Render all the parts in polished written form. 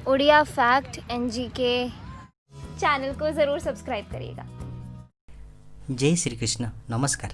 Odia fact NGK channel को ज़रूर subscribe करिएगा। ଜୟ ଶ୍ରୀକୃଷ୍ଣ। ନମସ୍କାର।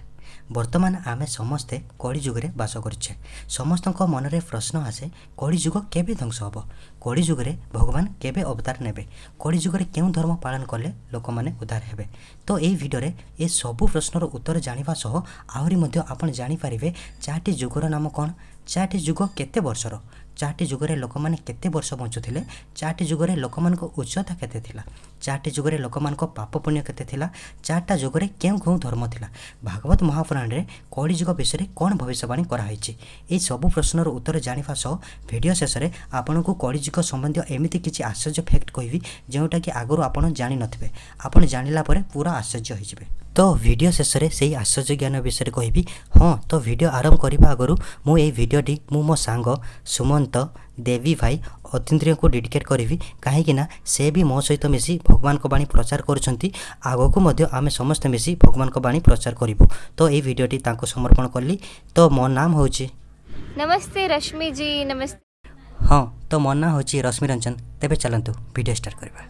ବର୍ତ୍ତମାନ ଆମେ ସମସ୍ତେ କଳିଯୁଗରେ ବାସ କରୁଛେ। ସମସ୍ତଙ୍କ ମନରେ ପ୍ରଶ୍ନ ଆସେ, କଳିଯୁଗ କେବେ ଧ୍ୱଂସ ହେବ? କଳିଯୁଗରେ ଭଗବାନ କେବେ ଅବତାର ନେବେ? କଳିଯୁଗରେ କେଉଁ ଧର୍ମ ପାଳନ କଲେ ଲୋକମାନେ ଉଦ୍ଧାର ହେବେ? ତ ଏଇ ଭିଡ଼ିଓରେ ଏ ସବୁ ପ୍ରଶ୍ନର ଉତ୍ତର ଜାଣିବା ସହ ଆହୁରି ମଧ୍ୟ ଆପଣ ଜାଣିପାରିବେ ଚାରିଟି ଯୁଗର ନାମ କ'ଣ, ଚାରିଟି ଯୁଗ କେତେ ବର୍ଷର, ଚାରିଟି ଯୁଗରେ ଲୋକମାନେ କେତେ ବର୍ଷ ବଞ୍ଚୁଥିଲେ, ଚାରିଟି ଯୁଗରେ ଲୋକମାନଙ୍କ ଉଚ୍ଚତା କେତେ ଥିଲା, ଚାରିଟି ଯୁଗରେ ଲୋକମାନଙ୍କ ପାପ ପୁଣ୍ୟ କେତେ ଥିଲା, ଚାରିଟା ଯୁଗରେ କେଉଁ କେଉଁ ଧର୍ମ ଥିଲା, ଭାଗବତ ମହାପୁରାଣରେ କଳିଯୁଗ ବିଷୟରେ କ'ଣ ଭବିଷ୍ୟବାଣୀ କରାହେଇଛି। ଏହି ସବୁ ପ୍ରଶ୍ନର ଉତ୍ତର ଜାଣିବା ସହ ଭିଡ଼ିଓ ଶେଷରେ ଆପଣଙ୍କୁ କଳିଯୁଗ ସମ୍ବନ୍ଧୀୟ ଏମିତି କିଛି ଆଶ୍ଚର୍ଯ୍ୟ ଫ୍ୟାକ୍ଟ କହିବି, ଯେଉଁଟାକି ଆଗରୁ ଆପଣ ଜାଣିନଥିବେ। ଆପଣ ଜାଣିଲା ପରେ ପୁରା ଆଶ୍ଚର୍ଯ୍ୟ ହୋଇଯିବେ। ତ ଭିଡ଼ିଓ ଶେଷରେ ସେଇ ଆଶ୍ଚର୍ଯ୍ୟ ଜ୍ଞାନ ବିଷୟରେ କହିବି। ହଁ, ତ ଭିଡ଼ିଓ ଆରମ୍ଭ କରିବା ଆଗରୁ ମୁଁ ଏଇ ଭିଡ଼ିଓଟି ମୁଁ ମୋ ସାଙ୍ଗ ସୁମନ୍ତ, ଦେବୀ ଭାଇ, ଅତୀନ୍ଦ୍ରିୟଙ୍କୁ ଡେଡିକେଟ୍ କରିବି, କାହିଁକିନା ସେ ବି ମୋ ସହିତ ମିଶି ଭଗବାନଙ୍କ ବାଣୀ ପ୍ରଚାର କରୁଛନ୍ତି। ଆଗକୁ ମଧ୍ୟ ଆମେ ସମସ୍ତେ ମିଶି ଭଗବାନଙ୍କ ବାଣୀ ପ୍ରଚାର କରିବୁ। ତ ଏଇ ଭିଡ଼ିଓଟି ତାଙ୍କୁ ସମର୍ପଣ କଲି। ତ ମୋ ନାମ ହେଉଛି नमस्ते रश्मि जी, नमस्ते। ହଁ, ତ ମୋ ନାଁ ହେଉଛି ରଶ୍ମି ରଞ୍ଜନ। ତେବେ ଚାଲନ୍ତୁ ଭିଡ଼ିଓ ଷ୍ଟାର୍ଟ କରିବା।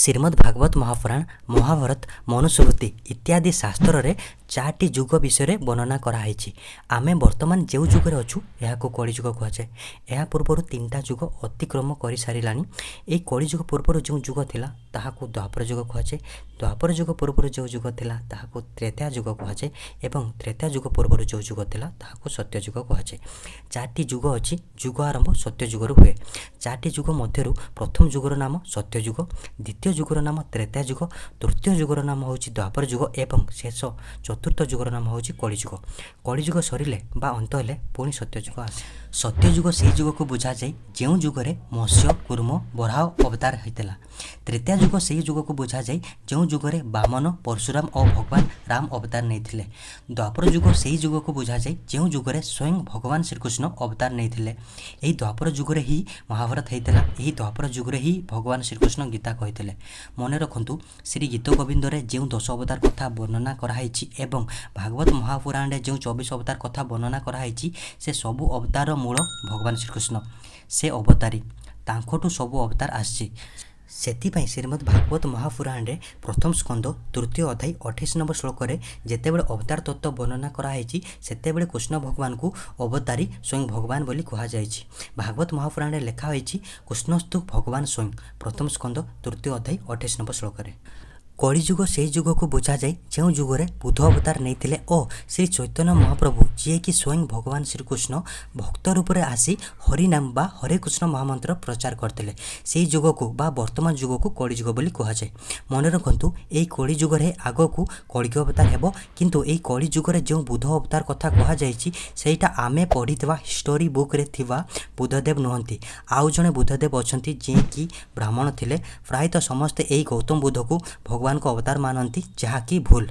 ଶ୍ରୀମଦ୍ ଭାଗବତ ମହାପୁରାଣ, ମହାଭାରତ, ମନୁସ୍ମୃତି ଇତ୍ୟାଦି ଶାସ୍ତ୍ରରେ ଚାରିଟି ଯୁଗ ବିଷୟରେ ବର୍ଣ୍ଣନା କରାହେଇଛି। ଆମେ ବର୍ତ୍ତମାନ ଯେଉଁ ଯୁଗରେ ଅଛୁ, ଏହାକୁ କଳିଯୁଗ କୁହାଯାଏ। ଏହା ପୂର୍ବରୁ ତିନିଟା ଯୁଗ ଅତିକ୍ରମ କରିସାରିଲାଣି। ଏହି କଳିଯୁଗ ପୂର୍ବରୁ ଯେଉଁ ଯୁଗ ଥିଲା, ତାହାକୁ ଦ୍ୱାପର ଯୁଗ କୁହାଯାଏ। ଦ୍ୱାପର ଯୁଗ ପୂର୍ବରୁ ଯେଉଁ ଯୁଗ ଥିଲା, ତାହାକୁ ତ୍ରେତୟା ଯୁଗ କୁହାଯାଏ ଏବଂ ତ୍ରେତୟା ଯୁଗ ପୂର୍ବରୁ ଯେଉଁ ଯୁଗ ଥିଲା, ତାହାକୁ ସତ୍ୟଯୁଗ କୁହାଯାଏ। ଚାରିଟି ଯୁଗ ଅଛି। ଯୁଗ ଆରମ୍ଭ ସତ୍ୟଯୁଗରୁ ହୁଏ। ଚାରିଟି ଯୁଗ ମଧ୍ୟରୁ ପ୍ରଥମ ଯୁଗର ନାମ ସତ୍ୟଯୁଗ, ଦ୍ୱିତୀୟ ଯୁଗର ନାମ ତ୍ରେତୟା ଯୁଗ, ତୃତୀୟ ଯୁଗର ନାମ ହେଉଛି ଦ୍ୱାପର ଯୁଗ ଏବଂ ଶେଷ ଚତୁର୍ଥ ଯୁଗର ନାମ ହେଉଛି କଳିଯୁଗ। କଳିଯୁଗ ସରିଲେ ବା ଅନ୍ତ ହେଲେ ପୁଣି ସତ୍ୟଯୁଗ ଆସେ। ସତ୍ୟଯୁଗ ସେହି ଯୁଗକୁ ବୁଝାଯାଏ, ଯେଉଁ ଯୁଗରେ ମତ୍ସ୍ୟ, କୁର୍ମ, ବରାହ ଅବତାର ହୋଇଥିଲା। ତ୍ରେତୟା ଯୁଗ ସେହି ଯୁଗକୁ ବୁଝାଯାଏ, ଯେଉଁ ଯୁଗରେ ବାମନ, ପରଶୁରାମ ଓ ଭଗବାନ ରାମ ଅବତାର ନେଇଥିଲେ। ଦ୍ୱାପର ଯୁଗ ସେହି ଯୁଗକୁ ବୁଝାଯାଏ, ଯେଉଁ ଯୁଗରେ ସ୍ୱୟଂ ଭଗବାନ ଶ୍ରୀକୃଷ୍ଣ ଅବତାର ନେଇଥିଲେ। ଏହି ଦ୍ୱାପର ଯୁଗରେ ହିଁ ମହାଭାରତ ହେଇଥିଲା। ଏହି ଦ୍ୱାପର ଯୁଗରେ ହିଁ ଭଗବାନ ଶ୍ରୀକୃଷ୍ଣ ଗୀତା କହିଥିଲେ। ମନେ ରଖନ୍ତୁ, ଶ୍ରୀ ଗୀତ ଗୋବିନ୍ଦରେ ଯେଉଁ 10 ଅବତାର କଥା ବର୍ଣ୍ଣନା କରାହେଇଛି ଏବଂ ଭାଗବତ ମହାପୁରାଣରେ ଯେଉଁ 24 ଅବତାର କଥା ବର୍ଣ୍ଣନା କରାହେଇଛି, ସେ ସବୁ ଅବତାରର ମୂଳ ଭଗବାନ ଶ୍ରୀକୃଷ୍ଣ। ସେ ଅବତାରୀ, ତାଙ୍କଠୁ ସବୁ ଅବତାର ଆସିଛି। ସେଥିପାଇଁ ଶ୍ରୀମଦ୍ ଭାଗବତ ମହାପୁରାଣରେ ପ୍ରଥମ ସ୍କନ୍ଦ ତୃତୀୟ ଅଧ୍ୟାୟ 28 ନମ୍ବର ଶ୍ଲୋକରେ ଯେତେବେଳେ ଅବତାର ତତ୍ତ୍ୱ ବର୍ଣ୍ଣନା କରାହେଇଛି, ସେତେବେଳେ କୃଷ୍ଣ ଭଗବାନଙ୍କୁ ଅବତାରୀ ସ୍ୱୟଂ ଭଗବାନ ବୋଲି କୁହାଯାଇଛି। ଭାଗବତ ମହାପୁରାଣରେ ଲେଖା ହୋଇଛି, କୃଷ୍ଣସ୍ତୁ ଭଗବାନ ସ୍ୱୟଂ, ପ୍ରଥମ ସ୍କନ୍ଦ ତୃତୀୟ ଅଧ୍ୟାୟ 28 ନମ୍ବର ଶ୍ଲୋକରେ। କଳିଯୁଗ ସେହି ଯୁଗକୁ ବୁଝାଯାଏ, ଯେଉଁ ଯୁଗରେ ବୁଦ୍ଧ ଅବତାର ନେଇଥିଲେ ଓ ଶ୍ରୀ ଚୈତନ୍ୟ ମହାପ୍ରଭୁ, ଯିଏକି ସ୍ୱୟଂ ଭଗବାନ ଶ୍ରୀକୃଷ୍ଣ, ଭକ୍ତ ରୂପରେ ଆସି ହରିନାମ ବା ହରେ କୃଷ୍ଣ ମହାମନ୍ତ୍ର ପ୍ରଚାର କରିଥିଲେ। ସେହି ଯୁଗକୁ ବା ବର୍ତ୍ତମାନ ଯୁଗକୁ କଳିଯୁଗ ବୋଲି କୁହାଯାଏ। ମନେ ରଖନ୍ତୁ, ଏହି କଳିଯୁଗରେ ଆଗକୁ କଳ୍କୀ ଅବତାର ହେବ। କିନ୍ତୁ ଏହି କଳିଯୁଗରେ ଯେଉଁ ବୁଦ୍ଧ ଅବତାର କଥା କୁହାଯାଇଛି, ସେଇଟା ଆମେ ପଢ଼ିଥିବା ହିଷ୍ଟୋରୀ ବୁକ୍ରେ ଥିବା ବୁଦ୍ଧଦେବ ନୁହନ୍ତି। ଆଉ ଜଣେ ବୁଦ୍ଧଦେବ ଅଛନ୍ତି, ଯିଏକି ବ୍ରାହ୍ମଣ ଥିଲେ। ପ୍ରାୟତଃ ସମସ୍ତେ ଏହି ଗୌତମ ବୁଦ୍ଧକୁ ଭଗବାନଙ୍କ ଅବତାର ମାନନ୍ତି, ଯାହାକି ଭୁଲ।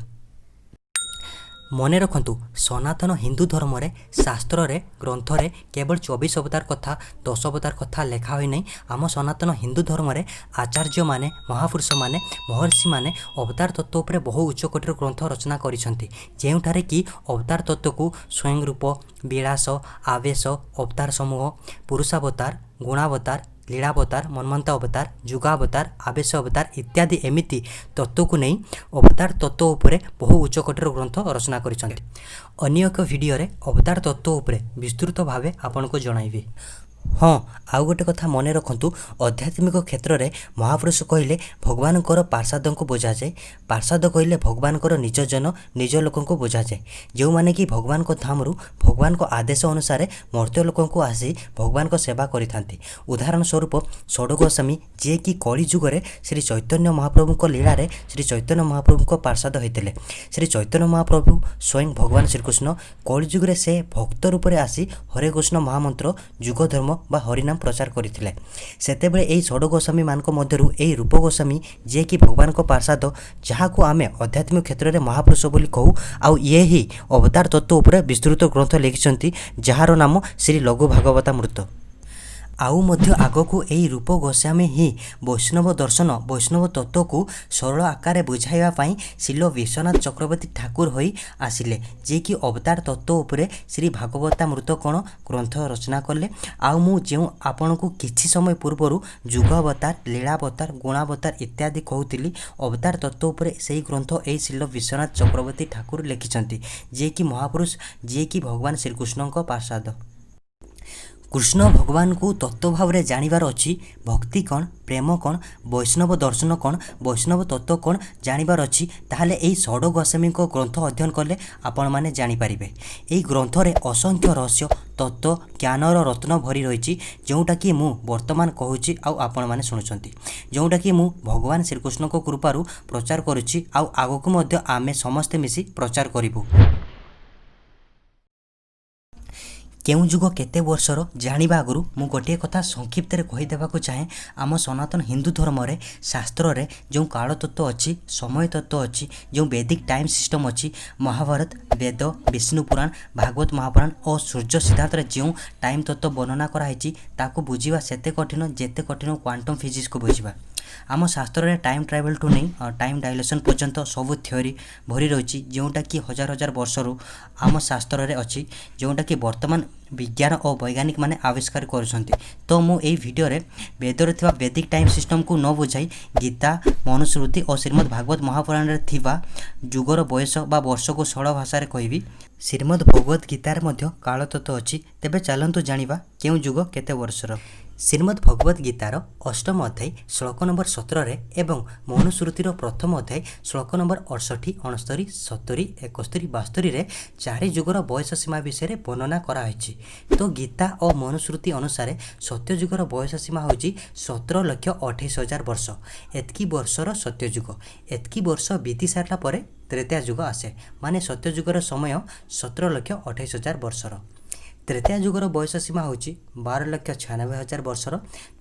ମନେ ରଖନ୍ତୁ, ସନାତନ ହିନ୍ଦୁ ଧର୍ମରେ ଶାସ୍ତ୍ରରେ, ଗ୍ରନ୍ଥରେ କେବଳ 24 ଅବତାର କଥା, 10 ଅବତାର କଥା ଲେଖା ହୋଇନାହିଁ। ଆମ ସନାତନ ହିନ୍ଦୁ ଧର୍ମରେ ଆଚାର୍ଯ୍ୟମାନେ, ମହାପୁରୁଷମାନେ, ମହର୍ଷିମାନେ ଅବତାର ତତ୍ତ୍ୱ ଉପରେ ବହୁ ଉଚ୍ଚକୋଟୀର ଗ୍ରନ୍ଥ ରଚନା କରିଛନ୍ତି, ଯେଉଁଠାରେ କି ଅବତାର ତତ୍ତ୍ୱକୁ ସ୍ୱୟଂ ରୂପ, ବିଳାସ, ଆବେଶ, ଅବତାର ସମୂହ, ପୁରୁଷାବତାର, ଗୁଣାବତାର, ଲୀଳାବତାର, ମନ୍ମନ୍ତ ଅବତାର, ଯୁଗାବତାର, ଆବେଶ ଅବତାର ଇତ୍ୟାଦି ଏମିତି ତତ୍ତ୍ୱକୁ ନେଇ ଅବତାର ତତ୍ତ୍ୱ ଉପରେ ବହୁ ଉଚ୍ଚକୋଟୀର ଗ୍ରନ୍ଥ ରଚନା କରିଛନ୍ତି। ଅନ୍ୟ ଏକ ଭିଡ଼ିଓରେ ଅବତାର ତତ୍ତ୍ୱ ଉପରେ ବିସ୍ତୃତ ଭାବେ ଆପଣଙ୍କୁ ଜଣାଇବି। ହଁ, ଆଉ ଗୋଟେ କଥା ମନେ ରଖନ୍ତୁ। ଆଧ୍ୟାତ୍ମିକ କ୍ଷେତ୍ରରେ ମହାପୁରୁଷ କହିଲେ ଭଗବାନଙ୍କର ପାର୍ଷଦଙ୍କୁ ବୁଝାଯାଏ। ପାର୍ଷଦ କହିଲେ ଭଗବାନଙ୍କର ନିଜ ଜନ, ନିଜ ଲୋକଙ୍କୁ ବୁଝାଯାଏ, ଯେଉଁମାନେ କି ଭଗବାନଙ୍କ ଧାମରୁ ଭଗବାନଙ୍କ ଆଦେଶ ଅନୁସାରେ ମର୍ତ୍ତ୍ୟ ଲୋକଙ୍କୁ ଆସି ଭଗବାନଙ୍କ ସେବା କରିଥାନ୍ତି। ଉଦାହରଣ ସ୍ୱରୂପ ଷଡ଼ଗୋସ୍ୱାମୀ, ଯିଏକି କଳି ଯୁଗରେ ଶ୍ରୀ ଚୈତନ୍ୟ ମହାପ୍ରଭୁଙ୍କ ଲୀଳାରେ ଶ୍ରୀ ଚୈତନ୍ୟ ମହାପ୍ରଭୁଙ୍କ ପାର୍ଷଦ ହୋଇଥିଲେ। ଶ୍ରୀ ଚୈତନ୍ୟ ମହାପ୍ରଭୁ ସ୍ୱୟଂ ଭଗବାନ ଶ୍ରୀକୃଷ୍ଣ। କଳିଯୁଗରେ ସେ ଭକ୍ତ ରୂପରେ ଆସି ହରେ କୃଷ୍ଣ ମହାମନ୍ତ୍ର, ଯୁଗ ଧର୍ମ ବା ହରିନାମ ପ୍ରଚାର କରିଥିଲେ। ସେତେବେଳେ ଏହି ଷଡ଼ଗୋସ୍ୱାମୀମାନଙ୍କ ମଧ୍ୟରୁ ଏହି ରୂପ ଗୋସ୍ୱାମୀ, ଯିଏକି ଭଗବାନଙ୍କ ପାର୍ଷଦ, ଯାହାକୁ ଆମେ ଆଧ୍ୟାତ୍ମିକ କ୍ଷେତ୍ରରେ ମହାପୁରୁଷ ବୋଲି କହୁ, ଆଉ ଇଏ ହିଁ ଅବତାର ତତ୍ତ୍ୱ ଉପରେ ବିସ୍ତୃତ ଗ୍ରନ୍ଥ ଲେଖିଛନ୍ତି, ଯାହାର ନାମ ଶ୍ରୀ ଲଘୁ ଭାଗବତାମୃତ। ଆଉ ମଧ୍ୟ ଆଗକୁ ଏହି ରୂପ ଗୋସ୍ୱାମୀ ହିଁ ବୈଷ୍ଣବ ଦର୍ଶନ, ବୈଷ୍ଣବ ତତ୍ତ୍ୱକୁ ସରଳ ଆକାରରେ ବୁଝାଇବା ପାଇଁ ଶ୍ରୀଲ ବିଶ୍ୱନାଥ ଚକ୍ରବର୍ତ୍ତୀ ଠାକୁର ହୋଇ ଆସିଲେ, ଯିଏକି ଅବତାର ତତ୍ତ୍ୱ ଉପରେ ଶ୍ରୀ ଭାଗବତାମୃତ କ'ଣ ଗ୍ରନ୍ଥ ରଚନା କଲେ। ଆଉ ମୁଁ ଯେଉଁ ଆପଣଙ୍କୁ କିଛି ସମୟ ପୂର୍ବରୁ ଯୁଗ ଅବତାର, ଲୀଳାବତାର, ଗୁଣାବତାର ଇତ୍ୟାଦି କହୁଥିଲି, ଅବତାର ତତ୍ତ୍ୱ ଉପରେ ସେହି ଗ୍ରନ୍ଥ ଏହି ଶ୍ରୀଲ ବିଶ୍ୱନାଥ ଚକ୍ରବର୍ତ୍ତୀ ଠାକୁର ଲେଖିଛନ୍ତି, ଯିଏକି ମହାପୁରୁଷ, ଯିଏକି ଭଗବାନ ଶ୍ରୀକୃଷ୍ଣଙ୍କ ପାର୍ଷଦ। କୃଷ୍ଣ ଭଗବାନଙ୍କୁ ତତ୍ତ୍ୱ ଭାବରେ ଜାଣିବାର ଅଛି, ଭକ୍ତି କ'ଣ, ପ୍ରେମ କ'ଣ, ବୈଷ୍ଣବ ଦର୍ଶନ କ'ଣ, ବୈଷ୍ଣବ ତତ୍ତ୍ୱ କ'ଣ ଜାଣିବାର ଅଛି, ତାହେଲେ ଏହି ଷଡ଼ ଗୋସ୍ୱାମୀଙ୍କ ଗ୍ରନ୍ଥ ଅଧ୍ୟୟନ କଲେ ଆପଣମାନେ ଜାଣିପାରିବେ। ଏହି ଗ୍ରନ୍ଥରେ ଅସଂଖ୍ୟ ରହସ୍ୟ, ତତ୍ତ୍ୱ, ଜ୍ଞାନର ରତ୍ନ ଭରି ରହିଛି, ଯେଉଁଟାକି ମୁଁ ବର୍ତ୍ତମାନ କହୁଛି ଆଉ ଆପଣମାନେ ଶୁଣୁଛନ୍ତି, ଯେଉଁଟାକି ମୁଁ ଭଗବାନ ଶ୍ରୀକୃଷ୍ଣଙ୍କ କୃପାରୁ ପ୍ରଚାର କରୁଛି, ଆଉ ଆଗକୁ ମଧ୍ୟ ଆମେ ସମସ୍ତେ ମିଶି ପ୍ରଚାର କରିବୁ। କେଉଁ ଯୁଗ କେତେ ବର୍ଷର ଜାଣିବା ଆଗରୁ ମୁଁ ଗୋଟିଏ କଥା ସଂକ୍ଷିପ୍ତରେ କହିଦେବାକୁ ଚାହେଁ। ଆମ ସନାତନ ହିନ୍ଦୁ ଧର୍ମରେ ଶାସ୍ତ୍ରରେ ଯେଉଁ କାଳ ତତ୍ତ୍ୱ ଅଛି, ସମୟ ତତ୍ତ୍ୱ ଅଛି, ଯେଉଁ ବେଦିକ ଟାଇମ୍ ସିଷ୍ଟମ୍ ଅଛି, ମହାଭାରତ, ବେଦ, ବିଷ୍ଣୁ ପୁରାଣ, ଭାଗବତ ମହାପୁରାଣ ଓ ସୂର୍ଯ୍ୟ ସିଦ୍ଧାନ୍ତରେ ଯେଉଁ ଟାଇମ୍ ତତ୍ତ୍ୱ ବର୍ଣ୍ଣନା କରାହେଇଛି, ତାକୁ ବୁଝିବା ସେତେ କଠିନ ଯେତେ କଠିନ କ୍ୱାଣ୍ଟମ୍ ଫିଜିକ୍ସକୁ ବୁଝିବା। ଆମ ଶାସ୍ତ୍ରରେ ଟାଇମ୍ ଟ୍ରାଭେଲ୍ଠୁ ନେଇ ଟାଇମ୍ ଡାଇଲେସନ୍ ପର୍ଯ୍ୟନ୍ତ ସବୁ ଥିଓରି ଭରି ରହିଛି, ଯେଉଁଟାକି ହଜାର ହଜାର ବର୍ଷରୁ ଆମ ଶାସ୍ତ୍ରରେ ଅଛି, ଯେଉଁଟାକି ବର୍ତ୍ତମାନ ବିଜ୍ଞାନ ଓ ବୈଜ୍ଞାନିକମାନେ ଆବିଷ୍କାର କରୁଛନ୍ତି। ତ ମୁଁ ଏଇ ଭିଡ଼ିଓରେ ବେଦରେ ଥିବା ବେଦିକ ଟାଇମ୍ ସିଷ୍ଟମ୍କୁ ନ ବୁଝାଇ ଗୀତା, ମନୁସ୍ମୃତି ଓ ଶ୍ରୀମଦ୍ ଭାଗବତ ମହାପୁରାଣରେ ଥିବା ଯୁଗର ବୟସ ବା ବର୍ଷକୁ ସରଳ ଭାଷାରେ କହିବି। ଶ୍ରୀମଦ୍ ଭଗବତ ଗୀତାରେ ମଧ୍ୟ କାଳତତ୍ତ୍ୱ ଅଛି। ତେବେ ଚାଲନ୍ତୁ ଜାଣିବା କେଉଁ ଯୁଗ କେତେ ବର୍ଷର। ଶ୍ରୀମଦ୍ ଭଗବତ ଗୀତାର ଅଷ୍ଟମ ଅଧ୍ୟାୟ ଶ୍ଳୋକ ନମ୍ବର 17ରେ ଏବଂ ମନୁସ୍ମୃତିର ପ୍ରଥମ ଅଧ୍ୟାୟ ଶ୍ଳୋକ ନମ୍ବର 68, 69, 70, 71, 72ରେ ଚାରି ଯୁଗର ବୟସ ସୀମା ବିଷୟରେ ବର୍ଣ୍ଣନା କରାହୋଇଛି। ତ ଗୀତା ଓ ମନୁସ୍ମୃତି ଅନୁସାରେ ସତ୍ୟଯୁଗର ବୟସ ସୀମା ହେଉଛି 17,28,000 ବର୍ଷ। ଏତିକି ବର୍ଷର ସତ୍ୟଯୁଗ। ଏତିକି ବର୍ଷ ବିତି ସାରିଲା ପରେ ତ୍ରେତୟା ଯୁଗ ଆସେ। ମାନେ ସତ୍ୟଯୁଗର ସମୟ 17,28,000 ବର୍ଷର। ତ୍ରେତୟା ଯୁଗର ବୟସ ସୀମା ହେଉଛି 12,96,000 ବର୍ଷର।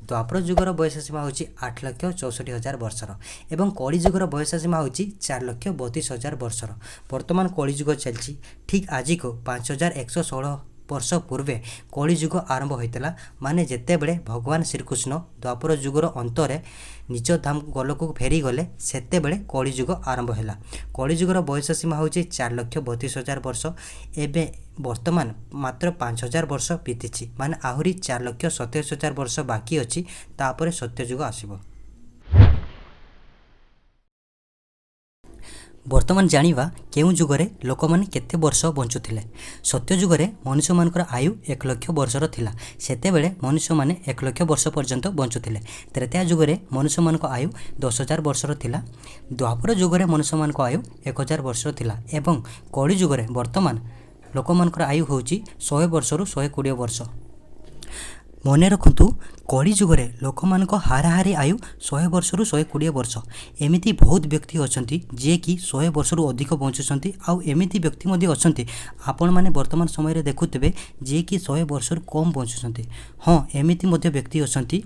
ଦ୍ୱାପର ଯୁଗର ବୟସ ସୀମା ହେଉଛି 8,64,000 ବର୍ଷର ଏବଂ କଳିଯୁଗର ବୟସ ସୀମା ହେଉଛି 4,32,000 ବର୍ଷର। ବର୍ତ୍ତମାନ କଳିଯୁଗ ଚାଲିଛି। ଠିକ୍ ଆଜିକୁ 5116 ବର୍ଷ ପୂର୍ବେ କଳିଯୁଗ ଆରମ୍ଭ ହୋଇଥିଲା। ମାନେ ଯେତେବେଳେ ଭଗବାନ ଶ୍ରୀକୃଷ୍ଣ ଦ୍ୱାପର ଯୁଗର ଅନ୍ତରେ ନିଜ ଧାମ ଗୋଲକକୁ ଫେରିଗଲେ, ସେତେବେଳେ କଳିଯୁଗ ଆରମ୍ଭ ହେଲା। କଳିଯୁଗର ବୟସ ସୀମା ହେଉଛି 4,32,000 ବର୍ଷ। ଏବେ ବର୍ତ୍ତମାନ ମାତ୍ର 5000 ବର୍ଷ ବିତିଛି, ମାନେ ଆହୁରି 4,27,000 ବର୍ଷ ବାକି ଅଛି, ତାପରେ ସତ୍ୟଯୁଗ ଆସିବ। ବର୍ତ୍ତମାନ ଜାଣିବା କେଉଁ ଯୁଗରେ ଲୋକମାନେ କେତେ ବର୍ଷ ବଞ୍ଚୁଥିଲେ। ସତ୍ୟଯୁଗରେ ମନୁଷ୍ୟମାନଙ୍କର ଆୟୁ 1 ଲକ୍ଷ ବର୍ଷର ଥିଲା। ସେତେବେଳେ ମନୁଷ୍ୟମାନେ 1 ଲକ୍ଷ ବର୍ଷ ପର୍ଯ୍ୟନ୍ତ ବଞ୍ଚୁଥିଲେ। ତ୍ରେତୟା ଯୁଗରେ ମନୁଷ୍ୟମାନଙ୍କ ଆୟୁ 10,000 ବର୍ଷର ଥିଲା। ଦ୍ୱାପର ଯୁଗରେ ମନୁଷ୍ୟମାନଙ୍କ ଆୟୁ 1000 ବର୍ଷର ଥିଲା ଏବଂ କଳି ଯୁଗରେ ବର୍ତ୍ତମାନ ଲୋକମାନଙ୍କର ଆୟୁ ହେଉଛି 100 ବର୍ଷରୁ 120 ବର୍ଷ। ମନେ ରଖନ୍ତୁ, କଳି ଯୁଗରେ ଲୋକମାନଙ୍କ ହାରାହାରି ଆୟୁ 100 ବର୍ଷରୁ 120 ବର୍ଷ। ଏମିତି ବହୁତ ବ୍ୟକ୍ତି ଅଛନ୍ତି ଯିଏକି 100 ବର୍ଷରୁ ଅଧିକ ବଞ୍ଚୁଛନ୍ତି, ଆଉ ଏମିତି ବ୍ୟକ୍ତି ମଧ୍ୟ ଅଛନ୍ତି, ଆପଣମାନେ ବର୍ତ୍ତମାନ ସମୟରେ ଦେଖୁଥିବେ, ଯିଏକି 100 ବର୍ଷରୁ କମ୍ ବଞ୍ଚୁଛନ୍ତି। ହଁ, ଏମିତି ମଧ୍ୟ ବ୍ୟକ୍ତି ଅଛନ୍ତି।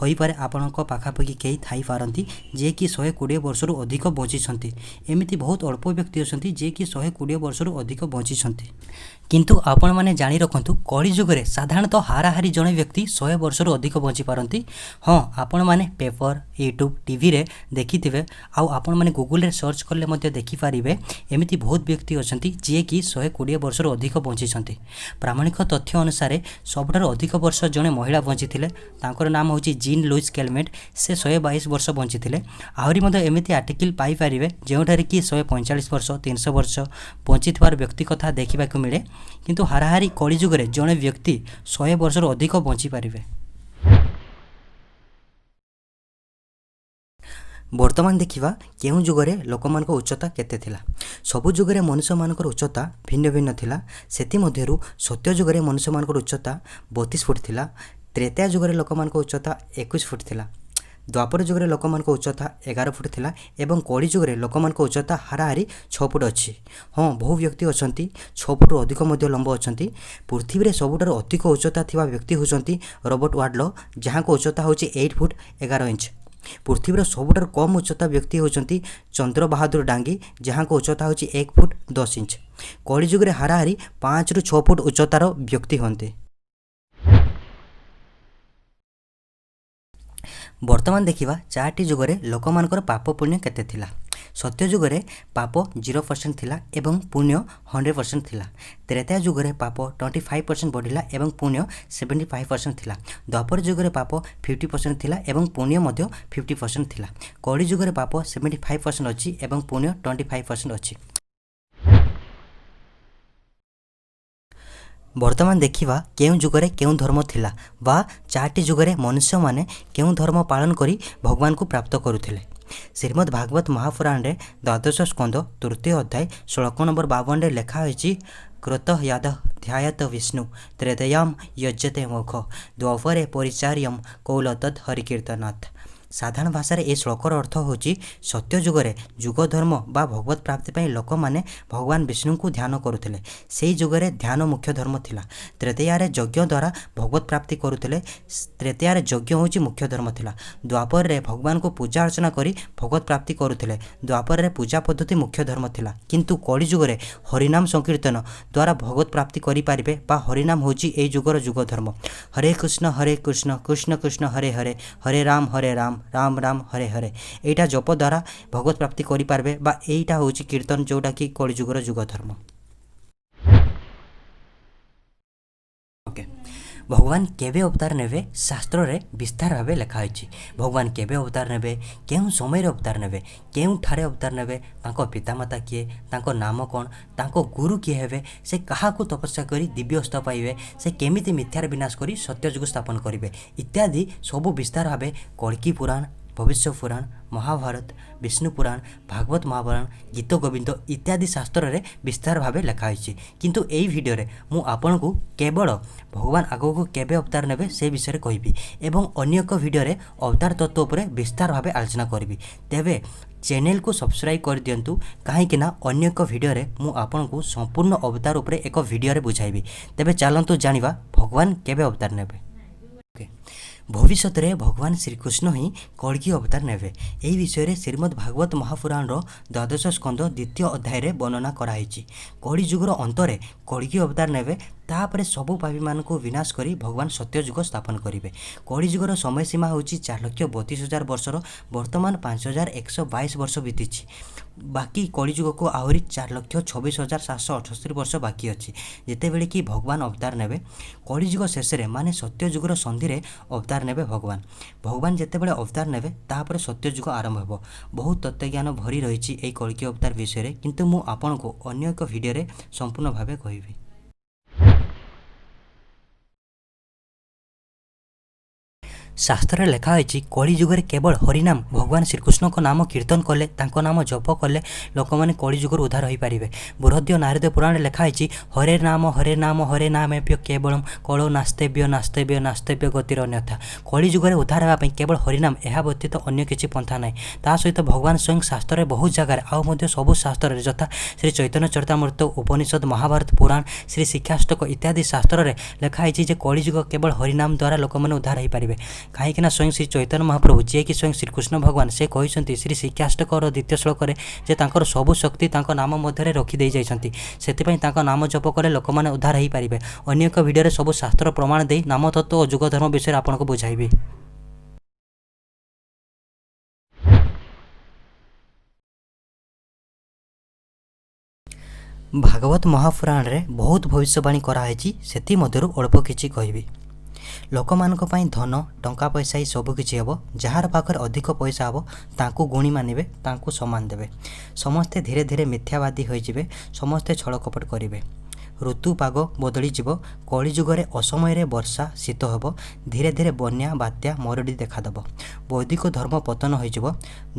ହୋଇପାରେ ଆପଣଙ୍କ ପାଖାପାଖି କେହି ଥାଇପାରନ୍ତି ଯିଏକି 120 ବର୍ଷରୁ ଅଧିକ ବଞ୍ଚିଛନ୍ତି। ଏମିତି ବହୁତ ଅଳ୍ପ ବ୍ୟକ୍ତି ଅଛନ୍ତି ଯିଏକି 120 ବର୍ଷରୁ ଅଧିକ ବଞ୍ଚିଛନ୍ତି। କିନ୍ତୁ ଆପଣମାନେ ଜାଣି ରଖନ୍ତୁ, କଳି ଯୁଗରେ ସାଧାରଣତଃ ହାରାହାରି ଜଣେ ବ୍ୟକ୍ତି 100 ବର୍ଷରୁ ଅଧିକ ବଞ୍ଚିପାରନ୍ତି। ହଁ, ଆପଣମାନେ ପେପର, ୟୁଟ୍ୟୁବ୍, ଟିଭିରେ ଦେଖିଥିବେ, ଆଉ ଆପଣମାନେ ଗୁଗୁଲରେ ସର୍ଚ୍ଚ କଲେ ମଧ୍ୟ ଦେଖିପାରିବେ, ଏମିତି ବହୁତ ବ୍ୟକ୍ତି ଅଛନ୍ତି ଯିଏକି 120 ବର୍ଷରୁ ଅଧିକ ବଞ୍ଚିଛନ୍ତି। ପ୍ରାମାଣିକ ତଥ୍ୟ ଅନୁସାରେ ସବୁଠାରୁ ଅଧିକ ବର୍ଷ ଜଣେ ମହିଳା ବଞ୍ଚିଥିଲେ। ତାଙ୍କର ନାମ ହେଉଛି ଜିନ୍ ଲୁଇସ୍ କେଲମେଣ୍ଟ। ସେ 122 ବର୍ଷ ବଞ୍ଚିଥିଲେ। ଆହୁରି ମଧ୍ୟ ଏମିତି ଆର୍ଟିକିଲ୍ ପାଇପାରିବେ, ଯେଉଁଠାରେ କି 145 ବର୍ଷ, 300 ବର୍ଷ ବଞ୍ଚିଥିବାର ବ୍ୟକ୍ତି କଥା ଦେଖିବାକୁ ମିଳେ। କିନ୍ତୁ ହାରାହାରି କଳିଯୁଗରେ ଜଣେ ବ୍ୟକ୍ତି 100 ବର୍ଷରୁ ଅଧିକ ବଞ୍ଚିପାରିବେ। ବର୍ତ୍ତମାନ ଦେଖିବା କେଉଁ ଯୁଗରେ ଲୋକମାନଙ୍କ ଉଚ୍ଚତା କେତେ ଥିଲା। ସବୁ ଯୁଗରେ ମନୁଷ୍ୟମାନଙ୍କର ଉଚ୍ଚତା ଭିନ୍ନ ଭିନ୍ନ ଥିଲା। ସେଥିମଧ୍ୟରୁ ସତ୍ୟ ଯୁଗରେ ମନୁଷ୍ୟମାନଙ୍କର ଉଚ୍ଚତା 32 ଫୁଟ ଥିଲା। ତ୍ରେତୟା ଯୁଗରେ ଲୋକମାନଙ୍କ ଉଚ୍ଚତା 21 ଫୁଟ ଥିଲା। ଦ୍ୱାପର ଯୁଗରେ ଲୋକମାନଙ୍କ ଉଚ୍ଚତା 11 ଫୁଟ ଥିଲା ଏବଂ କଳି ଯୁଗରେ ଲୋକମାନଙ୍କ ଉଚ୍ଚତା ହାରାହାରି 6 ଫୁଟ ଅଛି। ହଁ, ବହୁ ବ୍ୟକ୍ତି ଅଛନ୍ତି 6 ଫୁଟରୁ ଅଧିକ ମଧ୍ୟ ଲମ୍ବ ଅଛନ୍ତି। ପୃଥିବୀରେ ସବୁଠାରୁ ଅଧିକ ଉଚ୍ଚତା ଥିବା ବ୍ୟକ୍ତି ହେଉଛନ୍ତି ରବର୍ଟ ୱାର୍ଡଲୋ, ଯାହାଙ୍କ ଉଚ୍ଚତା ହେଉଛି 8 ଫୁଟ 11 ଇଞ୍ଚ। ପୃଥିବୀର ସବୁଠାରୁ କମ୍ ଉଚ୍ଚତା ବ୍ୟକ୍ତି ହେଉଛନ୍ତି ଚନ୍ଦ୍ର ବାହାଦୁର ଡାଙ୍ଗି, ଯାହାଙ୍କ ଉଚ୍ଚତା ହେଉଛି 1 ଫୁଟ 10 ଇଞ୍ଚ। କଳିଯୁଗରେ ହାରାହାରି 5ରୁ 6 ଫୁଟ ଉଚ୍ଚତାର ବ୍ୟକ୍ତି ହୁଅନ୍ତି। ବର୍ତ୍ତମାନ ଦେଖିବା ଚାରିଟି ଯୁଗରେ ଲୋକମାନଙ୍କର ପାପ ପୁଣ୍ୟ କେତେ ଥିଲା। ସତ୍ୟ ଯୁଗରେ ପାପ 0% ଥିଲା ଏବଂ ପୁଣ୍ୟ 100% ଥିଲା। ତ୍ରେତୟା ଯୁଗରେ ପାପ 25% ବଢ଼ିଲା ଏବଂ ପୁଣ୍ୟ 75% ଥିଲା। ଦ୍ୱାପର ଯୁଗରେ ପାପ 50% ଥିଲା ଏବଂ ପୁଣ୍ୟ ମଧ୍ୟ 50% ଥିଲା। କଳି ଯୁଗରେ ପାପ 75% ଅଛି ଏବଂ ପୁଣ୍ୟ 25% ଅଛି। ବର୍ତ୍ତମାନ ଦେଖିବା କେଉଁ ଯୁଗରେ କେଉଁ ଧର୍ମ ଥିଲା ବା ଚାରିଟି ଯୁଗରେ ମନୁଷ୍ୟମାନେ କେଉଁ ଧର୍ମ ପାଳନ କରି ଭଗବାନଙ୍କୁ ପ୍ରାପ୍ତ କରୁଥିଲେ। ଶ୍ରୀମଦ୍ ଭାଗବତ ମହାପୁରାଣରେ ଦ୍ୱାଦଶ ସ୍କନ୍ଧ ତୃତୀୟ ଅଧ୍ୟାୟ ଶ୍ଲୋକ ନମ୍ବର 52ରେ ଲେଖା ହୋଇଛି, କୃତ ୟାଦ ଧ୍ୟାୟତ ବିଷ୍ଣୁ ତ୍ରେତୟାମ ୟଜ୍ୟତେ ମୋଖ ଦ୍ୱାପରେ ପରିଚାର୍ୟମ କୌଲ ତତ୍ ହରିକୀର୍ତ୍ତନାଥ। ସାଧାରଣ ଭାଷାରେ ଏ ଶ୍ଲୋକର ଅର୍ଥ ହେଉଛି, ସତ୍ୟ ଯୁଗରେ ଯୁଗ ଧର୍ମ ବା ଭଗବତ ପ୍ରାପ୍ତି ପାଇଁ ଲୋକମାନେ ଭଗବାନ ବିଷ୍ଣୁଙ୍କୁ ଧ୍ୟାନ କରୁଥିଲେ। ସେହି ଯୁଗରେ ଧ୍ୟାନ ମୁଖ୍ୟ ଧର୍ମ ଥିଲା। ତ୍ରେତୟାରେ ଯଜ୍ଞ ଦ୍ୱାରା ଭଗବତ ପ୍ରାପ୍ତି କରୁଥିଲେ। ତ୍ରେତୟାରେ ଯଜ୍ଞ ହେଉଛି ମୁଖ୍ୟ ଧର୍ମ ଥିଲା। ଦ୍ୱାପରରେ ଭଗବାନଙ୍କୁ ପୂଜା ଅର୍ଚ୍ଚନା କରି ଭଗବତ ପ୍ରାପ୍ତି କରୁଥିଲେ। ଦ୍ୱାପରରେ ପୂଜା ପଦ୍ଧତି ମୁଖ୍ୟ ଧର୍ମ ଥିଲା। କିନ୍ତୁ କଳି ଯୁଗରେ ହରିନାମ ସଂକୀର୍ତ୍ତନ ଦ୍ୱାରା ଭଗବତ ପ୍ରାପ୍ତି କରିପାରିବେ ବା ହରିନାମ ହେଉଛି ଏଇ ଯୁଗର ଯୁଗ ଧର୍ମ। ହରେ କୃଷ୍ଣ ହରେ କୃଷ୍ଣ କୃଷ୍ଣ କୃଷ୍ଣ ହରେ ହରେ, ହରେ ରାମ ହରେ ରାମ ରାମ ରାମ ହରେ ହରେ, ଏଇଟା ଜପ ଦ୍ୱାରା ଭଗବତ ପ୍ରାପ୍ତି କରିପାରିବେ ବା ଏଇଟା ହେଉଛି କୀର୍ତ୍ତନ, ଯେଉଁଟାକି କଳି ଯୁଗର ଯୁଗ ଧର୍ମ। ଓକେ, ଭଗବାନ କେବେ ଅବତାର ନେବେ ଶାସ୍ତ୍ରରେ ବିସ୍ତାର ଭାବେ ଲେଖା ହୋଇଛି। ଭଗବାନ କେବେ ଅବତାର ନେବେ, କେଉଁ ସମୟରେ ଅବତାର ନେବେ, କେଉଁଠାରେ ଅବତାର ନେବେ, ତାଙ୍କ ପିତାମାତା କିଏ, ତାଙ୍କ ନାମ କ'ଣ, ତାଙ୍କ ଗୁରୁ କିଏ ହେବେ, ସେ କାହାକୁ ତପସ୍ୟା କରି ଦିବ୍ୟ ଅସ୍ତ୍ର ପାଇବେ, ସେ କେମିତି ମିଥ୍ୟାର ବିନାଶ କରି ସତ୍ୟଯୁଗ ସ୍ଥାପନ କରିବେ ଇତ୍ୟାଦି ସବୁ ବିସ୍ତାର ଭାବେ କଳ୍କୀ ପୁରାଣ, ଭବିଷ୍ୟ ପୁରାଣ, ମହାଭାରତ, ବିଷ୍ଣୁ ପୁରାଣ, ଭାଗବତ ମହାପୁରାଣ, ଗୀତ ଗୋବିନ୍ଦ ଇତ୍ୟାଦି ଶାସ୍ତ୍ରରେ ବିସ୍ତାର ଭାବେ ଲେଖା ହୋଇଛି। କିନ୍ତୁ ଏଇ ଭିଡ଼ିଓରେ ମୁଁ ଆପଣଙ୍କୁ କେବଳ ଭଗବାନ ଆଗକୁ କେବେ ଅବତାର ନେବେ ସେ ବିଷୟରେ କହିବି ଏବଂ ଅନ୍ୟ ଏକ ଭିଡ଼ିଓରେ ଅବତାର ତତ୍ତ୍ୱ ଉପରେ ବିସ୍ତାର ଭାବେ ଆଲୋଚନା କରିବି। ତେବେ ଚ୍ୟାନେଲକୁ ସବସ୍କ୍ରାଇବ୍ କରିଦିଅନ୍ତୁ, କାହିଁକିନା ଅନ୍ୟ ଏକ ଭିଡ଼ିଓରେ ମୁଁ ଆପଣଙ୍କୁ ସମ୍ପୂର୍ଣ୍ଣ ଅବତାର ଉପରେ ଏକ ଭିଡ଼ିଓରେ ବୁଝାଇବି। ତେବେ ଚାଲନ୍ତୁ ଜାଣିବା ଭଗବାନ କେବେ ଅବତାର ନେବେ। ଓକେ, ଭବିଷ୍ୟତରେ ଭଗବାନ ଶ୍ରୀକୃଷ୍ଣ ହିଁ କଳ୍କୀ ଅବତାର ନେବେ। ଏହି ବିଷୟରେ ଶ୍ରୀମଦ୍ ଭାଗବତ ମହାପୁରାଣର ଦ୍ୱାଦଶ ସ୍କନ୍ଧ ଦ୍ୱିତୀୟ ଅଧ୍ୟାୟରେ ବର୍ଣ୍ଣନା କରାହେଇଛି। କଳି ଯୁଗର ଅନ୍ତରେ କଳ୍କୀ ଅବତାର ନେବେ, ତାପରେ ସବୁ ପାପୀମାନଙ୍କୁ ବିନାଶ କରି ଭଗବାନ ସତ୍ୟଯୁଗ ସ୍ଥାପନ କରିବେ। କଳିଯୁଗର ସମୟ ସୀମା ହେଉଛି 4,32,000 ବର୍ଷର। ବର୍ତ୍ତମାନ 5122 ବର୍ଷ ବିତିଛି। ବାକି କଳିଯୁଗକୁ ଆହୁରି 4,26,778 ବର୍ଷ ବାକି ଅଛି, ଯେତେବେଳେ କି ଭଗବାନ ଅବତାର ନେବେ। କଳିଯୁଗ ଶେଷରେ ମାନେ ସତ୍ୟଯୁଗର ସନ୍ଧିରେ ଅବତାର ନେବେ ଭଗବାନ। ଭଗବାନ ଯେତେବେଳେ ଅବତାର ନେବେ ତାପରେ ସତ୍ୟଯୁଗ ଆରମ୍ଭ ହେବ। ବହୁତ ତତ୍ତ୍ୱଜ୍ଞାନ ଭରି ରହିଛି ଏହି କଳ୍କୀ ଅବତାର ବିଷୟରେ, କିନ୍ତୁ ମୁଁ ଆପଣଙ୍କୁ ଅନ୍ୟ ଏକ ଭିଡ଼ିଓରେ ସମ୍ପୂର୍ଣ୍ଣ ଭାବେ କହିବି। ଶାସ୍ତ୍ରରେ ଲେଖା ହୋଇଛି, କଳି ଯୁଗରେ କେବଳ ହରିନାମ, ଭଗବାନ ଶ୍ରୀକୃଷ୍ଣଙ୍କ ନାମ କୀର୍ତ୍ତନ କଲେ, ତାଙ୍କ ନାମ ଜପ କଲେ ଲୋକମାନେ କଳି ଯୁଗରୁ ଉଦ୍ଧାର ହୋଇପାରିବେ। ବୃହଦୀୟ ନାରଦ ପୁରାଣରେ ଲେଖା ହୋଇଛି, ହରେ ନାମ ହରେ ନାମ ହରେ ନାମେଭ୍ୟ କେବଳମ କଳৌ ନାସ୍ତେଭ୍ୟ ନାସ୍ତେଭ୍ୟ ନାସ୍ତେଭ୍ୟ ଗତିର ଅନ୍ୟଥା। କଳି ଯୁଗରେ ଉଦ୍ଧାର ହେବା ପାଇଁ କେବଳ ହରିନାମ, ଏହା ବ୍ୟତୀତ ଅନ୍ୟ କିଛି ପନ୍ଥା ନାହିଁ। ତା ସହିତ ଭଗବାନ ସ୍ୱୟଂ ଶାସ୍ତ୍ରରେ ବହୁତ ଜାଗାରେ, ଆଉ ମଧ୍ୟ ସବୁ ଶାସ୍ତ୍ରରେ, ଯଥା ଶ୍ରୀ ଚୈତନ୍ୟ ଚରିତାମୃତ, ଉପନିଷଦ, ମହାଭାରତ ପୁରାଣ, ଶ୍ରୀ ଶିକ୍ଷାଷ୍ଟକ ଇତ୍ୟାଦି ଶାସ୍ତ୍ରରେ ଲେଖା ହୋଇଛି ଯେ କଳିଯୁଗ କେବଳ ହରିନାମ ଦ୍ୱାରା ଲୋକମାନେ ଉଦ୍ଧାର ହୋଇପାରିବେ। କାହିଁକିନା ସ୍ୱୟଂ ଶ୍ରୀ ଚୈତନ୍ୟ ମହାପ୍ରଭୁ, ଯିଏକି ସ୍ୱୟଂ ଶ୍ରୀକୃଷ୍ଣ ଭଗବାନ, ସେ କହିଛନ୍ତି ଶ୍ରୀ ଶିକ୍ଷାଷ୍ଟକର ଦ୍ୱିତୀୟ ଶ୍ଲୋକରେ ଯେ ତାଙ୍କର ସବୁ ଶକ୍ତି ତାଙ୍କ ନାମ ମଧ୍ୟରେ ରଖିଦେଇ ଯାଇଛନ୍ତି। ସେଥିପାଇଁ ତାଙ୍କ ନାମ ଜପ କଲେ ଲୋକମାନେ ଉଦ୍ଧାର ହୋଇପାରିବେ। ଅନ୍ୟ ଏକ ଭିଡ଼ିଓରେ ସବୁ ଶାସ୍ତ୍ର ପ୍ରମାଣ ଦେଇ ନାମ ତତ୍ତ୍ୱ ଓ ଯୁଗ ଧର୍ମ ବିଷୟରେ ଆପଣଙ୍କୁ ବୁଝାଇବି। ଭାଗବତ ମହାପୁରାଣରେ ବହୁତ ଭବିଷ୍ୟବାଣୀ କରାହେଇଛି, ସେଥିମଧ୍ୟରୁ ଅଳ୍ପ କିଛି କହିବି। ଲୋକମାନଙ୍କ ପାଇଁ ଧନ ଟଙ୍କା ପଇସା ହିଁ ସବୁକିଛି ହେବ। ଯାହାର ପାଖରେ ଅଧିକ ପଇସା ହେବ ତାଙ୍କୁ ଗୁଣି ମାନିବେ, ତାଙ୍କୁ ସମ୍ମାନ ଦେବେ। ସମସ୍ତେ ଧୀରେ ଧୀରେ ମିଥ୍ୟାବାଦୀ ହୋଇଯିବେ, ସମସ୍ତେ ଛଳକପଟ କରିବେ। ଋତୁ ପାଗ ବଦଳିଯିବ। କଳିଯୁଗରେ ଅସମୟରେ ବର୍ଷା ଶୀତ ହେବ। ଧୀରେ ଧୀରେ ବନ୍ୟା, ବାତ୍ୟା, ମରୁଡ଼ି ଦେଖାଦେବ। ବୈଦିକ ଧର୍ମ ପତନ ହୋଇଯିବ।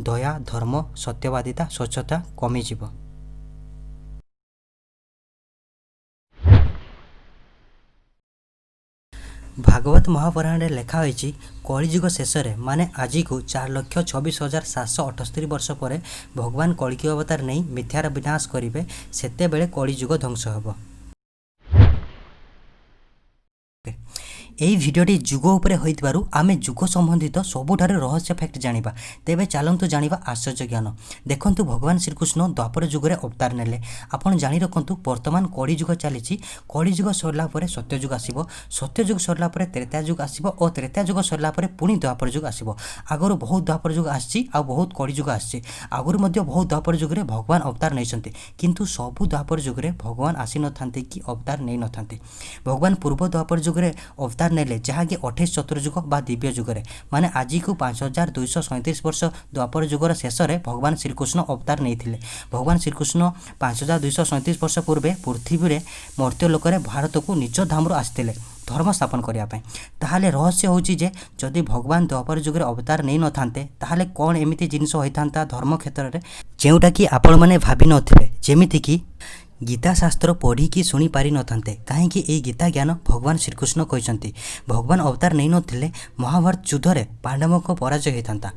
ଦୟା, ଧର୍ମ, ସତ୍ୟବାଦିତା, ସ୍ୱଚ୍ଛତା କମିଯିବ। ଭାଗବତ ମହାପୁରାଣରେ ଲେଖା ହୋଇଛି, କଳିଯୁଗ ଶେଷରେ ମାନେ ଆଜିକୁ 4,26,778 ବର୍ଷ ପରେ ଭଗବାନ କଳ୍କୀ ଅବତାର ନେଇ ମିଥ୍ୟାର ବିନାଶ କରିବେ। ସେତେବେଳେ କଳିଯୁଗ ଧ୍ୱଂସ ହେବ। ଏହି ଭିଡ଼ିଓଟି ଯୁଗ ଉପରେ ହୋଇଥିବାରୁ ଆମେ ଯୁଗ ସମ୍ବନ୍ଧିତ ସବୁଠାରୁ ରହସ୍ୟ ଫ୍ୟାକ୍ଟ ଜାଣିବା। ତେବେ ଚାଲନ୍ତୁ ଜାଣିବା ଆଶ୍ଚର୍ଯ୍ୟ ଜ୍ଞାନ। ଦେଖନ୍ତୁ, ଭଗବାନ ଶ୍ରୀକୃଷ୍ଣ ଦ୍ୱାପର ଯୁଗରେ ଅବତାର ନେଲେ। ଆପଣ ଜାଣି ରଖନ୍ତୁ, ବର୍ତ୍ତମାନ କଳିଯୁଗ ଚାଲିଛି। କଳିଯୁଗ ସରିଲା ପରେ ସତ୍ୟଯୁଗ ଆସିବ। ସତ୍ୟଯୁଗ ସରିଲା ପରେ ତ୍ରେତୟା ଯୁଗ ଆସିବ ଓ ତ୍ରେତୟା ଯୁଗ ସରିଲା ପରେ ପୁଣି ଦ୍ୱାପର ଯୁଗ ଆସିବ। ଆଗରୁ ବହୁତ ଦ୍ୱାପର ଯୁଗ ଆସିଛି ଆଉ ବହୁତ କଳିଯୁଗ ଆସିଛି। ଆଗରୁ ମଧ୍ୟ ବହୁତ ଦ୍ୱାପର ଯୁଗରେ ଭଗବାନ ଅବତାର ନେଇଛନ୍ତି, କିନ୍ତୁ ସବୁ ଦ୍ୱାପର ଯୁଗରେ ଭଗବାନ ଆସିନଥାନ୍ତି କି ଅବତାର ନେଇନଥାନ୍ତି। ଭଗବାନ ପୂର୍ବ ଦ୍ୱାପର ଯୁଗରେ ଅବତାର ନେଲେ, ଯାହାକି 28 ଚତୁର୍ଯୁଗ ବା ଦିବ୍ୟ ଯୁଗରେ, ମାନେ ଆଜିକୁ 5237 ବର୍ଷ ଦ୍ୱାପର ଯୁଗର ଶେଷରେ ଭଗବାନ ଶ୍ରୀକୃଷ୍ଣ ଅବତାର ନେଇଥିଲେ। ଭଗବାନ ଶ୍ରୀକୃଷ୍ଣ 5237 ବର୍ଷ ପୂର୍ବେ ପୃଥିବୀରେ ମର୍ତ୍ତ୍ୟ ଲୋକରେ ଭାରତକୁ ନିଜ ଧାମରୁ ଆସିଥିଲେ ଧର୍ମ ସ୍ଥାପନ କରିବା ପାଇଁ। ତାହେଲେ ରହସ୍ୟ ହେଉଛି ଯେ ଯଦି ଭଗବାନ ଦ୍ୱାପର ଯୁଗରେ ଅବତାର ନେଇନଥାନ୍ତେ, ତାହେଲେ କ'ଣ ଏମିତି ଜିନିଷ ହୋଇଥାନ୍ତା ଧର୍ମ କ୍ଷେତ୍ରରେ, ଯେଉଁଟାକି ଆପଣମାନେ ଭାବିନଥିବେ? ଯେମିତିକି ଗୀତା ଶାସ୍ତ୍ର ପଢ଼ିକି ଶୁଣି ପାରିନଥାନ୍ତେ, କାହିଁକି ଏଇ ଗୀତା ଜ୍ଞାନ ଭଗବାନ ଶ୍ରୀକୃଷ୍ଣ କହିଛନ୍ତି। ଭଗବାନ ଅବତାର ନେଇନଥିଲେ ମହାଭାରତ ଯୁଦ୍ଧରେ ପାଣ୍ଡବଙ୍କ ପରାଜୟ ହୋଇଥାନ୍ତା।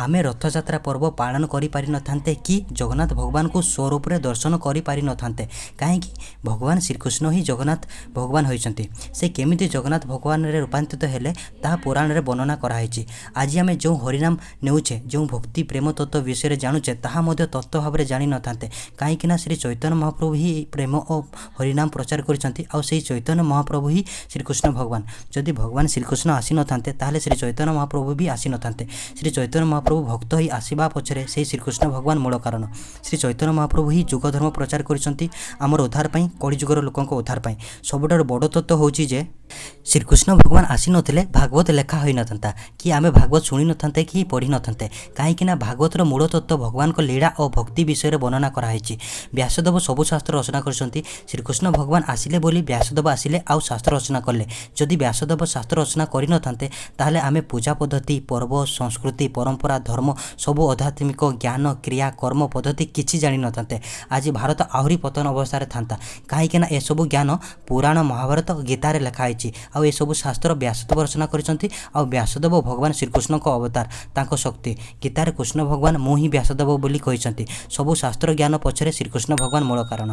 ଆମେ ରଥଯାତ୍ରା ପର୍ବ ପାଳନ କରିପାରିନଥାନ୍ତେ କି ଜଗନ୍ନାଥ ଭଗବାନଙ୍କୁ ସ୍ୱରୂପରେ ଦର୍ଶନ କରିପାରିନଥାନ୍ତେ, କାହିଁକି ଭଗବାନ ଶ୍ରୀକୃଷ୍ଣ ହିଁ ଜଗନ୍ନାଥ ଭଗବାନ ହୋଇଛନ୍ତି। ସେ କେମିତି ଜଗନ୍ନାଥ ଭଗବାନରେ ରୂପାନ୍ତରିତ ହେଲେ, ତାହା ପୁରାଣରେ ବର୍ଣ୍ଣନା କରାହେଇଛି। ଆଜି ଆମେ ଯେଉଁ ହରିନାମ ନେଉଛେ, ଯେଉଁ ଭକ୍ତି ପ୍ରେମ ତତ୍ତ୍ୱ ବିଷୟରେ ଜାଣୁଛେ, ତାହା ମଧ୍ୟ ତତ୍ତ୍ୱ ଭାବରେ ଜାଣିନଥାନ୍ତେ, କାହିଁକିନା ଶ୍ରୀ ଚୈତନ୍ୟ ମହାପ୍ରଭୁ ହିଁ ପ୍ରେମ ଓ ହରିନାମ ପ୍ରଚାର କରିଛନ୍ତି ଆଉ ସେଇ ଚୈତନ୍ୟ ମହାପ୍ରଭୁ ହିଁ ଶ୍ରୀକୃଷ୍ଣ ଭଗବାନ। ଯଦି ଭଗବାନ ଶ୍ରୀକୃଷ୍ଣ ଆସିନଥାନ୍ତେ, ତାହେଲେ ଶ୍ରୀ ଚୈତନ୍ୟ ମହାପ୍ରଭୁ ବି ଆସିନଥାନ୍ତେ। ଶ୍ରୀ ଚୈତନ୍ୟ ମହାପ୍ରଭୁ ଭକ୍ତ ହୋଇ ଆସିବା ପଛରେ ସେଇ ଶ୍ରୀକୃଷ୍ଣ ଭଗବାନ ମୂଳ କାରଣ। ଶ୍ରୀ ଚୈତନ୍ୟ ମହାପ୍ରଭୁ ହିଁ ଯୁଗ ଧର୍ମ ପ୍ରଚାର କରିଛନ୍ତି ଆମର ଉଦ୍ଧାର ପାଇଁ, କଳିଯୁଗର ଲୋକଙ୍କ ଉଦ୍ଧାର ପାଇଁ। ସବୁଠାରୁ ବଡ଼ ତତ୍ତ୍ୱ ହେଉଛି ଯେ ଶ୍ରୀକୃଷ୍ଣ ଭଗବାନ ଆସିନଥିଲେ ଭାଗବତ ଲେଖା ହୋଇନଥାନ୍ତା କି ଆମେ ଭାଗବତ ଶୁଣିନଥାନ୍ତେ କି ପଢ଼ିନଥାନ୍ତେ, କାହିଁକିନା ଭାଗବତର ମୂଳ ତତ୍ତ୍ୱ ଭଗବାନଙ୍କ ଲୀଳା ଓ ଭକ୍ତି ବିଷୟରେ ବର୍ଣ୍ଣନା କରାହେଇଛି। ବ୍ୟାସଦେବ ସବୁ ଶାସ୍ତ୍ର ରଚନା କରିଛନ୍ତି। ଶ୍ରୀକୃଷ୍ଣ ଭଗବାନ ଆସିଲେ ବୋଲି ବ୍ୟାସଦେବ ଆସିଲେ ଆଉ ଶାସ୍ତ୍ର ରଚନା କଲେ। ଯଦି ବ୍ୟାସଦେବ ଶାସ୍ତ୍ର ରଚନା କରିନଥାନ୍ତେ, ତାହେଲେ ଆମେ ପୂଜା ପଦ୍ଧତି, ପର୍ବ, ସଂସ୍କୃତି, ପରମ୍ପରା, ଧର୍ମ, ସବୁ ଆଧ୍ୟାତ୍ମିକ ଜ୍ଞାନ, କ୍ରିୟା, କର୍ମ ପଦ୍ଧତି କିଛି ଜାଣିନଥାନ୍ତେ। ଆଜି ଭାରତ ଆହୁରି ପତନ ଅବସ୍ଥାରେ ଥାନ୍ତା, କାହିଁକିନା ଏସବୁ ଜ୍ଞାନ ପୁରାଣ, ମହାଭାରତ, ଗୀତାରେ ଲେଖା ହେଇଛି ଆଉ ଏସବୁ ଶାସ୍ତ୍ର ବ୍ୟାସଦେବ ରଚନା କରିଛନ୍ତି। ଆଉ ବ୍ୟାସଦେବ ଭଗବାନ ଶ୍ରୀକୃଷ୍ଣଙ୍କ ଅବତାର, ତାଙ୍କ ଶକ୍ତି। ଗୀତାରେ କୃଷ୍ଣ ଭଗବାନ "ମୁଁ ହିଁ ବ୍ୟାସଦେବ" ବୋଲି କହିଛନ୍ତି। ସବୁ ଶାସ୍ତ୍ର ଜ୍ଞାନ ପଛରେ ଶ୍ରୀକୃଷ୍ଣ ଭଗବାନ ମୂଳ କାରଣ।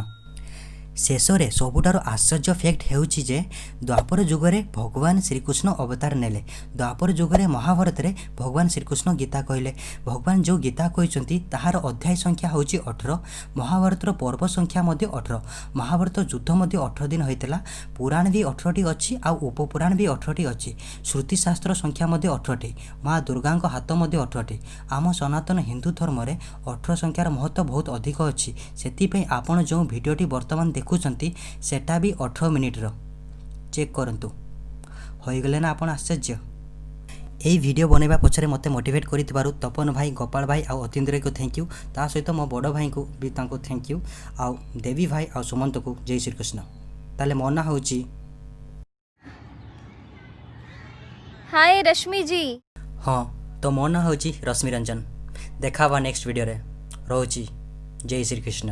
ଶେଷରେ ସବୁଠାରୁ ଆଶ୍ଚର୍ଯ୍ୟ ଫ୍ୟାକ୍ଟ ହେଉଛି ଯେ ଦ୍ୱାପର ଯୁଗରେ ଭଗବାନ ଶ୍ରୀକୃଷ୍ଣ ଅବତାର ନେଲେ। ଦ୍ୱାପର ଯୁଗରେ ମହାଭାରତରେ ଭଗବାନ ଶ୍ରୀକୃଷ୍ଣ ଗୀତା କହିଲେ। ଭଗବାନ ଯେଉଁ ଗୀତା କହିଛନ୍ତି, ତାହାର ଅଧ୍ୟାୟ ସଂଖ୍ୟା ହେଉଛି 18। ମହାଭାରତର ପର୍ବ ସଂଖ୍ୟା ମଧ୍ୟ 18। ମହାଭାରତ ଯୁଦ୍ଧ ମଧ୍ୟ 18 ଦିନ ହୋଇଥିଲା। ପୁରାଣ ବି 18ଟି ଅଛି ଆଉ ଉପପୁରାଣ ବି 18ଟି ଅଛି। ଶ୍ରୁତିଶାସ୍ତ୍ର ସଂଖ୍ୟା ମଧ୍ୟ 18ଟି। ମା ଦୁର୍ଗାଙ୍କ ହାତ ମଧ୍ୟ 18ଟି। ଆମ ସନାତନ ହିନ୍ଦୁ ଧର୍ମରେ 18 ସଂଖ୍ୟାର ମହତ୍ତ୍ୱ ବହୁତ ଅଧିକ ଅଛି। ସେଥିପାଇଁ ଆପଣ ଯେଉଁ ଭିଡ଼ିଓଟି ବର୍ତ୍ତମାନ ଦେଖୁଛନ୍ତି, ସେଟା ବି 18 ମିନିଟ୍ର। ଚେକ୍ କରନ୍ତୁ। ହୋଇଗଲେ ନା ଆପଣ ଆଶ୍ଚର୍ଯ୍ୟ? ଏଇ ଭିଡ଼ିଓ ବନେଇବା ପଛରେ ମୋତେ ମୋଟିଭେଟ୍ କରିଥିବାରୁ ତପନ ଭାଇ, ଗୋପାଳ ଭାଇ ଆଉ ଅତୀନ୍ଦ୍ରକୁ thank you. ତା ସହିତ ମୋ ବଡ଼ ଭାଇଙ୍କୁ ବି ତାଙ୍କୁ thank you. ଆଉ ଦେବୀ ଭାଇ ଆଉ ସୁମନ୍ତକୁ ଜୟ ଶ୍ରୀକୃଷ୍ଣ। ତାହେଲେ ମୋ ନାଁ ହେଉଛି हाय रश्मि जी। ହଁ, ତ ମୋ ନାଁ ହେଉଛି ରଶ୍ମି ରଞ୍ଜନ। ଦେଖା ହେବା ନେକ୍ସଟ ଭିଡ଼ିଓରେ। ରହୁଛି, ଜୟ ଶ୍ରୀକୃଷ୍ଣ।